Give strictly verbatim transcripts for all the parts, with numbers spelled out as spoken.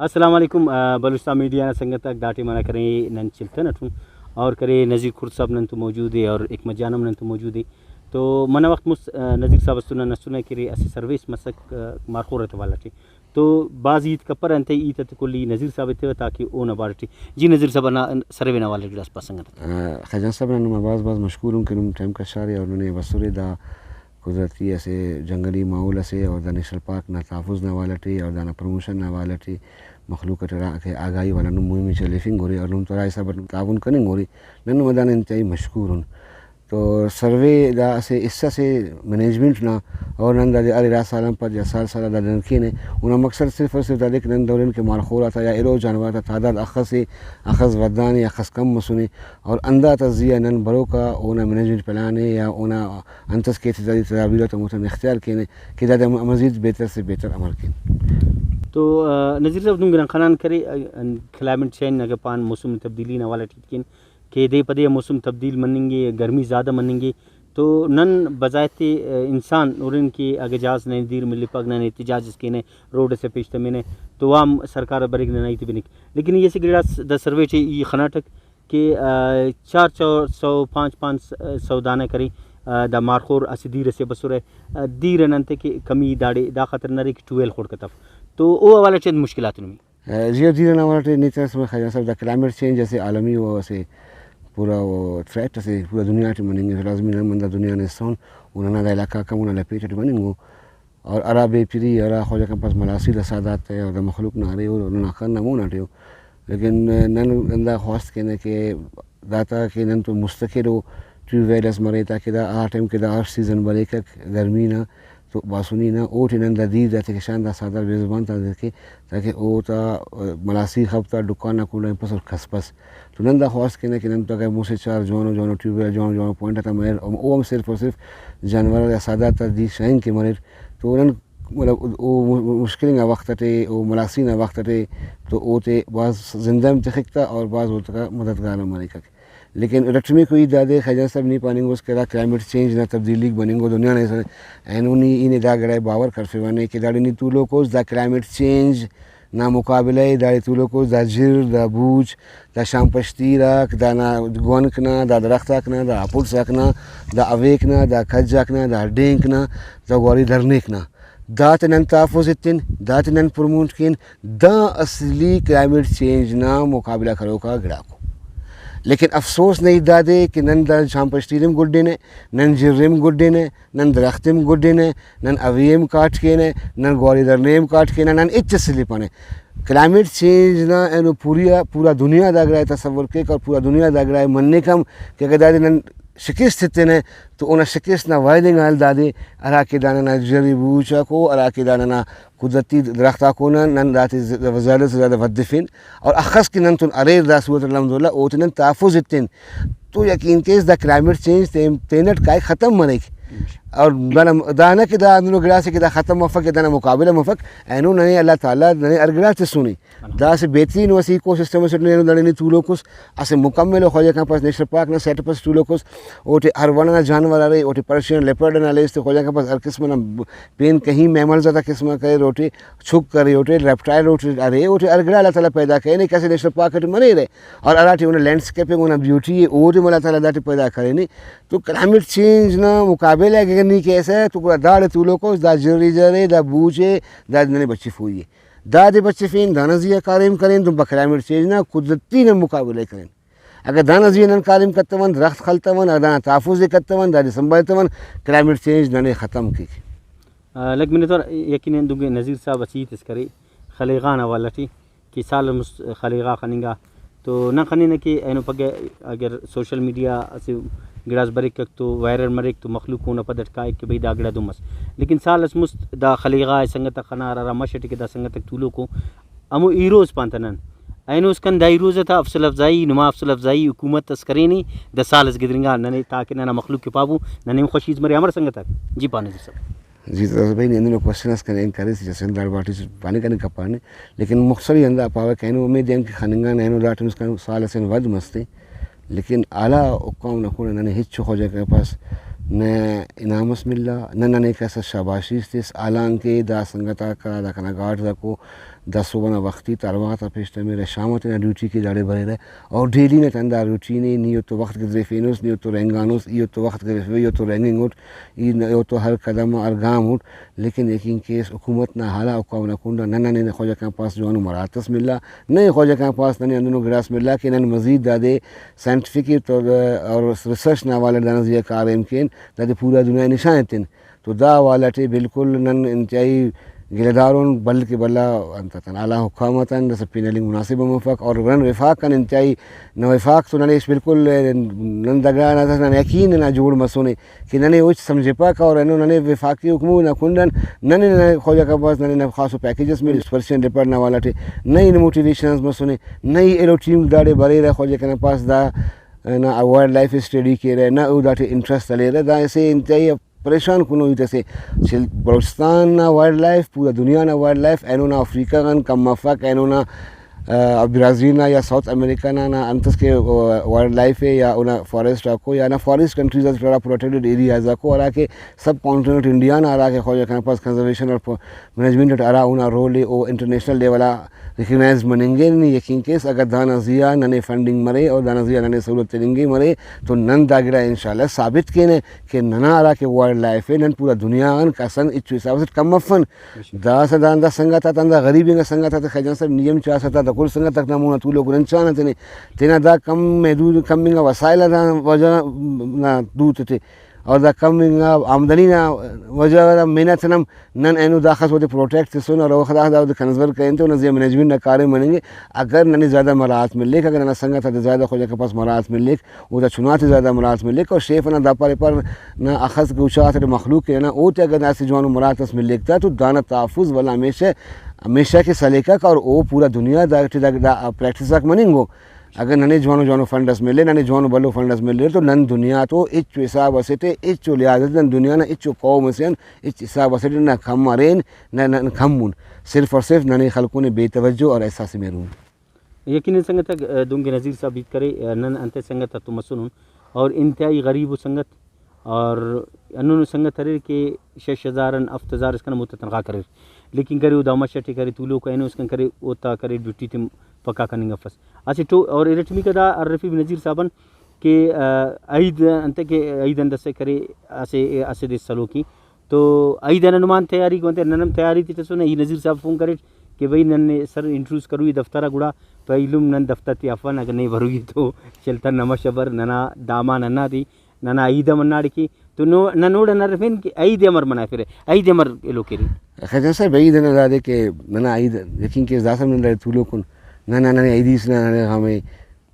السلام علیکم، آ، بلوچستان میڈیا نا سنگت آک، دا ٹائم انا کرے نن چلتن اٹن اور کرے نذیر کرد صاحب نن تو موجود ہے اور حکمت جان ہم نن تو موجود ہے۔ تو منہ وخت مست، آ، نذیر صاحب اس تو نن اسنے کہ ارے اسہ سروے اس مسک، آ، مارخور آتا حوالہ ٹی۔ تو بھاز ہیت کپرہ، انتئے ہیت آتے کل ای نذیر صاحب ءِ تیوہ تاکہ اونا بارہ ٹی۔ جی نذیر صاحب، ہندا سروے نا حوالہ ٹی گڑاس پا سنگت آتے۔ آ، خیزان صاحب، نن نما بھاز بھاز مشکور ان کہ نم ٹائم کشارے اور ننے بسرے دا قدرتی اسہ جنگلی ماحول اسے اور دا نیشنل پارک نا تحفظ نا حوالہ ٹی اور دانا پروموشن نا حوالہ ٹی مخلوق اٹ ہرا کہ آگاہی والا نم مہم ءِ چلیفنگ اورے اور نم تو ہرا حساب اٹ تعاون کننگ اورے، نن نما دانا انتہائی مشکور ان۔ تو سروے دا اسہ حصہ سے مینجمنٹ نا، اور نن دادے ہر ارا سال آن پد یا سال سال آ دادے نن کینہ۔ اونا مقصد صرف اور صرف دادے کہ نن دورین کہ مارخور آتا یا ایلو جانور آتا تعداد اخس ءِ، اخس ودھانے، اخس کم مسنے، اور ہنداتا زی آ نن بروکا اونا مینجمنٹ پلان ءِ یا اونا انتس کہ تدابیر آتا متن اختیار کینہ کہ دادے ہم-، مزید بہتر سے بہتر عمل کین۔ تو، آ، نذیر صاحب، دن گڑا خنان کرے، آ، کلائمیٹ چینج نا گپ آن، موسم تبدیلی نا حوالہ ٹی کین کہ دے پہ دے آ موسم تبدیل مننگ ءِ، گرمی زیادہ مننگ ءِ، تو نن بذات، آ، انسان ہرن کہ اگہ جہاز ننے دیر ملپک، نن احتجاج اس کینہ، روڈ اسے پیش تمینہ، تو وام سرکار بریک، ننا ہیت بنک۔ لیکن ای اسہ گڑاس دا سروے ٹی ای خناٹک کہ، آ، چار چار سو، پانچ پانچ سو دانہ کرے، آ، دا مارخور اسہ دیر اسے بسرہ، آ، دیر ئنا انتئے کہ کمی داڑے دا خاطر نا ارے کہ ٹویل خڑک تف، تو او حوالہ ٹی انت مشکلات نمے؟ آ، جی، او دیر ئنا حوالہ ٹی نی تینا سمجھ خواجہ صاحب، دا کلائمیٹ چینج اسہ عالمی او اسہ پورا او تھریٹ اسے پورا دنیا ٹی مننگ ءِ، لازمی نن ہم ہندا دنیا نا حصہ ان، او ننا دا علاقہ غاک ہم اونا لپیٹ ٹی مننگ ءُ۔ اور ہرا بے پری، ہرا خواجہ کمپس ملاسی دا سادات ءِ اور دا مخلوق نا ارے، او ننا خن نا مون آ ٹی ءُ۔ لیکن نن ہندا خواست کینہ کہ داتا کہ نن تو مستقل او ٹیوب ویل اس مرے، تاکہ دا ہر ٹائم کہ دا آف سیزن بریکک گرمی نا، تو باسنی نا، اوٹی نن دا دیر داتے کشان، دا ساہدار بے زبان تا دیر کے، تاکہ اوتا، آ، ملاسی خب تا، دکان نا کنڈا ہنپس اور کھسپس۔ تو نن دا خواست کینہ کہ نن تو اگہ مسہ چار جوانو جوانو ٹیوب ویل، جوانو جوانو پوائنٹ آتا مریر، او ہم صرف اور صرف جانور یا ساہدار تا دیر شاغنگ کہ مریر، تو نن مطلب او، او مشکل انگا وخت اٹے، او ملاسی نا وخت اٹے، تو اوتے بھاز زندہ ہم تخک تا اور بھاز اوتکا مددگار ہم مریکک۔ لیکن ارٹمیکو ہیت دادے خیزان صاحب نی پاننگ اس کہ ہرا کلائمیٹ چینج نا تبدیلیک بننگ او دنیا نا حصہ، اینو نی ای نے دا گڑا ءِ باور کرفیوہ نے کہ داڑے نی تولوک اس دا کلائمیٹ چینج نا مقابلہ ءِ، داڑے تولوک اس دا جھر، دا بوچ، دا شام پشتیر آک، دانا گونک نا، دا درخت آک نا، دا اپڑس آک نا، دا اویک نا، دا کج آک نا، دا ڈینک نا، دا گواری درنیک نا۔ داتے نن تحفظ ایتن، داتے نن پروموٹ کین، دا اصلی کلائمیٹ چینج نا مقابلہ کروکا گڑاکو۔ لیکن افسوس نا ہیت دادے کہ نن دا شام پشتیر ہم گڈینہ، نن جھر ہم گڈینہ، نن درخت ہم گڈینہ، نن اوے ہم کاٹ کینہ، نن گواری درنے ہم کاٹ کینہ، نن ہچ اسہ سلپانہ۔ کلائمیٹ چینج نا اینو پوریا، پورا دنیا دا گڑائے تصور کیک اور پورا دنیا دا گڑائے منیک ہم کہ اگہ دادے نن شکست ایتنہ تو اونا شکست نا وائدنگ حال دادے، ہراکہ دا ننا جھری بوچ آکو، ہراکہ دا ننا قدرتی درخت آکو نا نن داتے ز-، زیادہ سے زیادہ ودفین اور اخس کہ نن تون اریر دا صورت الحمدللہ اوتے نن تحفظ ایتن۔ تو یقین کیس دا کلائمیٹ چینج تین-، تینٹ کائک ختم مریک۔ اور دانا، دانا کہ دا ہندنو گڑاسے کہ دا ختم مفک یا دانا مقابلہ مفک، اینو ننے اللہ تعالیٰ ننے ہر گڑاس تسنے۔ دا اسہ بہترین و اسہ ایکو سسٹم اسے، ننے اینو داڑے نی تولوک اس، اسہ مکمل و خواجہ کمپس نیشنل پارک نا سیٹ اپ اس تولوک اس، اوٹی ہر وڑ ئنا جانور ارے، اوٹی پرشین لیپرڈ ئنا لسٹ، خواجہ کمپس ہر قسم ئنا پین کہیں میملز آتا قسم آک اریر، اوٹی چھک ارے، اوٹی ریپٹائل اوٹی ارے، اوٹی ہر گڑا اللہ تعالیٰ پیدا کرینے کہ اسہ نیشنل پارک ٹی مریرہ۔ اور ہراٹی اونا لینڈسکیپنگ، اونا بیوٹی ءِ، اودے ہم اللہ تعالیٰ داٹی پیدا کرینے۔ تو کلائمیٹ چینج نا مقابلہ اگر نی کیسہ تو گڑا داڑے تولوک اس، دا جھری جھرے، دا بوچ ءِ، دا ننے بچفوئی ءِ۔ دادے بچفین، دانا زی آ کاریم کرین، دنپا کلائمیٹ چینج نا قدرتی نن مقابلہ ءِ کرین۔ اگہ دانا زی آ نن کاریم کتون، درخت خلتون، اگہ دانا تحفظ ءِ کتون، دادے سنبھالتون، کلائمیٹ چینج ننے ختم کیک۔ آ، لکھ منت وار۔ یقیناً دنکہ نذیر صاحب اسہ ہیت اس کرے خلیغا نا حوالہ ٹی کہ سال اس مست خلیغا خننگا، تو نن خننہ کہ اینو پگہ اگر سوشل میڈیا اسہ گڑاس بریکک تو وائرل مریک تو مخلوق اونا پد اٹ کائک کہ بھئی دا گڑا دن مس، لیکن سال اس مست دا خلیغا ءِ سنگت آک خنار، ہرا مش اٹی کہ دا سنگت آک تولوکو ہمو ہیروز پانتہ نن۔ اینو اسکان دا ہیروز آتا حوصلہ افزائی، نما حوصلہ افزائی حکومت اس کرینے، دا سال اس گدرینگا ننے تاکہ ننا مخلوق کہ پابو ننے ہم خوشی اس مرے۔ امر سنگت آک؟ جی پا نذیر صاحب۔ جی تو بھئی، نی ہندنو کوسچن اس کنے انکریج تسن داڑ باٹی پانے کنے کپانے، لیکن مختصری ہندا پاوہ کہ اینو امید ان کہ خننگانہ، اینو دا ٹائم اسکان سال اسے ود مستے، لیکن اعلیٰ حکام نا کنڈ ننے ہچو خواجہ کپاس، نہ انعام اس ملا، نہ ننے کس اس شاباشی اس تس، حالانکہ دا سنگت آک ہرا دا کنا گارڈز آکو، دا صبح نا وخت ءِ، تو ارواح تا پیش تمرہ، شام آ تینا ڈیوٹی کہ داڑے بریرہ، اور ڈیلی نا تینا دا روٹین ءِ، نی اوتو وخت گزریفینس، نی اوتو رہینگانس، ای اوتو وخت گزریفوے، ای اوتو رہینگنگ اٹ، ای ن-، اوتو ہر قدم آ، ہر گام اٹ، لیکن یقین کیس حکومت نا حال آ، حکام نا کنڈ آ نن ننے خواجہ کمپاس جوانو مراعات اس ملا، نئے خواجہ کمپاس ننے ہندنو گڑاس ملا کہ نن مزید دادے سائنٹیفک اور ریسرچ نا حوالہ ٹی دانا زیہا کاریم کین، دادے پورا دنیا ءِ نشان ایتن۔ تو دا حوالہ ٹی بالکل نن انتہائی گلہ دار ان، بھلو کہ بھلا انت اتن اعلیٰ حکام اتن، داسہ پن ہلنگ مناسب ہم افک، اور نن وفاق آن انتہائی، نہ وفاق تو ننے بالکل نن دا گڑا نا نن یقین انا جوڑ مسنے کہ ننے او ہچ سمجھپک، اور اینو ننے وفاقی حکومت نا کنڈ آن ننے، ننے خواجہ کمپاس ننے نہ خاصو پیکج اس مل، اسپرشن ڈپارٹ نا حوالہ ٹی نئی موٹیویشن اس مسنے، نئی ایلو ٹیم داڑے بریرہ، خواجہ کمپاس دا نا وائلڈ لائف اسٹڈی کیرہ، نہ او داٹی انٹرسٹ ہلیرہ۔ دا اسہ انتہائی پریشان کنو ہیت اسے۔ چل-، بلوچستان نا وائلڈ لائف، پورا دنیا نا وائلڈ لائف، اینو نا افریقہ غان کم مفک، اینو نا، آ، برازیل نا یا ساؤتھ امریکہ نا، نا انت اس کہ، آ، وائلڈ لائف ءِ یا اونا فاریسٹ آکو یا نا فاریسٹ کنٹریز آتیٹی ہرا پروٹیکٹڈ ایریاز آکو ہراکہ سب کانٹیننٹ انڈیا نا ہراکہ خواجہ کمپاس کنزرویشن اور پ-، مینجمنٹ اٹ ہرا اونا رول ءِ، او انٹرنیشنل لیول آ ریکگنائز مننگے۔ نی یقین کیس اگہ دانا زیہا ننے فنڈنگ مرے اور دانا زیہا ننے سہولت تننگے مرے تو نن دا گڑا انشاءاللہ ثابت کینہ کہ ننا ہراکہ وائلڈ لائف ءِ، نن پورا دنیا غان کس آن ہچو حساب اسیٹ کم افن۔ داسہ دان دا سنگت آتا ہندا غریب انگا سنگت آتے خیجان صاحب، نی ہم چاسہ تا، دا کل سنگت آک نا مونا تولوک رنچانہ تینے، تینا دا کم محدود کم انگا وسائل آتا وجہ نا دوتے تے اور دا کم انگا آمدنی نا وجہ نا محنت آن ہم نن اینو داخس اودے پروٹیکٹ تسن اور اوخہ داخہ دا اودے کنزرو کرین تے اونا زیہا مینجمنٹ نا کاریم مننگے۔ اگر ننے زیادہ مراعات ملیک، اگر ننا سنگت آتے زیادہ خواجہ کمپاس مراعات ملیک، او دا چناتے زیادہ مراعات ملیک، اور شیف انا دا پارے پر نا اخس گوشہ آتے مخلوق کہ ننا اوتے اگر اسہ جوانو مراعات اس ملیک تا تو دانا تحفظ ولدا ہمیشہ، ہمیشہ کہ سلیکک اور او پورا دنیا دا، دا، دا پریکٹس آک مننگو۔ اگہ ننے جوانو جوانو فنڈ اس ملے، ننے جوانو بھلو فنڈ اس ملے تو نن دنیا تو ہچو حساب اسے ٹی، ہچو لحاظ اسے نن دنیا نا ہچو قوم اسے آن ہچ حساب اسے ٹی نہ کم ارین، نہ نن کم ان۔ صرف اور صرف ننے خلکونے بے توجہ اور احساس محروم۔ یقیناً سنگتاک، دنکہ نذیر صاحب ہیت کرے، نن انتئے سنگت آتتون مسنن اور انتہائی غریب و سنگت اور ہندنو سنگت اریر کہ شش ہزار آن ہفت ہزار اسکان اوتا تنخواہ کریر، لیکن کرے او دا مش ٹی کرے تولوک اینو اسکان کرے اوتا کرے ڈیوٹی تے پکا کننگ افس۔ اسہ ٹو-، اور ارٹمیکہ دا ارفی نذیر صاحب آن کہ، آ، عید انتئے کہ عید آن داسہ کرے اسہ، اسہ دے سلوکی تو عید آ نن ہم آن تیاری کن تے، نن ہم تیاری تے ٹسونہ۔ ای نذیر صاحب فون کریٹ کہ بھئی نن نے سر انٹروڈیوس کروئی دفتر آ، گڑا تو ایلم نن دفتر تے افن، اگہ نے بروئی تو چلتن نما شبر، ننا دامان ہندا دے، ننا عید ہم ہنداڑے کے۔ تو نو-، نن اوڑان ہرفین کہ عید امر منافرہ، عید امر ایلو کیرے؟ خیجان صاحب، عید نا دادے کہ ننا عید یقین کیس داسہ نن داڑے تولوکن، ننا ننے عیدی اس نا ننے غم ءِ۔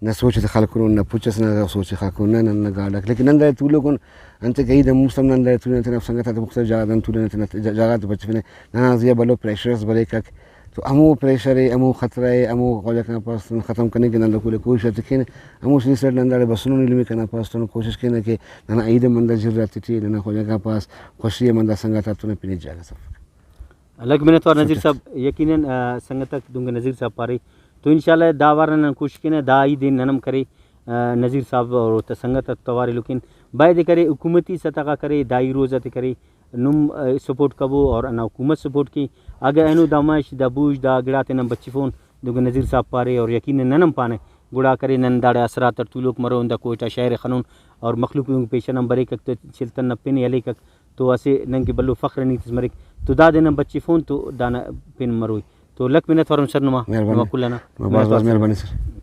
نہ سوچ تے خلکنن، نہ پچ ئس نا سوچ ءِ خلکنن، نہ نن نہ گاڈاک۔ لیکن نن داڑے تولوکن، انتئے کہ عید ہم مست ہم نن داڑے تولنہ، تینا سنگت آتے مختلف جاگہ غا نن تولنہ، تینا جا-، جاگہ غاتے بچفنہ۔ ننا زیہا بھلو پریشرس بریکک۔ تو ہمو پریشر ءِ، ہمو خطرہ ءِ، ہمو خواجہ کمپاس ختم کننگ کہ نن دا کل کوشش آتے کینہ۔ ہمو سلسلہ ٹی نن داڑے بسنن، ایلمی کمپاس تون کوشش کینہ کہ ننا عید ہم ہندا جھر آتیٹی، ننا خواجہ کمپاس خوشی ہم ہندا سنگت آتتون پنی جاگہ اس افک۔ لکھ منت وار نذیر شکریہ۔ صاحب، یقیناً، آ، سنگت آک دنکہ نذیر صاحب پارے تو انشاءاللہ دا وار نن کوشش کینہ دا عید ءِ نن ہم کرے، آ، نذیر صاحب اور اوتا سنگت آتتون توار ایلو کین۔ باید کرے حکومتی سطح غا کرے، داعی روز آتے کرے، نم، آ، سپورٹ کبو اور ہندا حکومت سپورٹ کے۔ اگہ اینو دا مش، دا بوش، دا گڑاتے نن بچفون دنکہ نذیر صاحب پارے اور یقیناً نن ہم پانہ، گڑا کرے نن داڑے آسرات اٹ تولوک مرون، دا کوئٹہ شہر ءِ خنون اور مخلوق دنکہ پیشن ہم بریکک تو چلتن نا پن ءِ ہلیکک۔ تو اسہ نن کہ بھلو فخر نا ہیت اس مریک تو دادے نن بچفون تو دانا پن مروئی۔ تو لکھ منت وار ہم سر نما، مہربانی۔ نما کل ئنا۔ نما بھاز بھاز مہربانی سر۔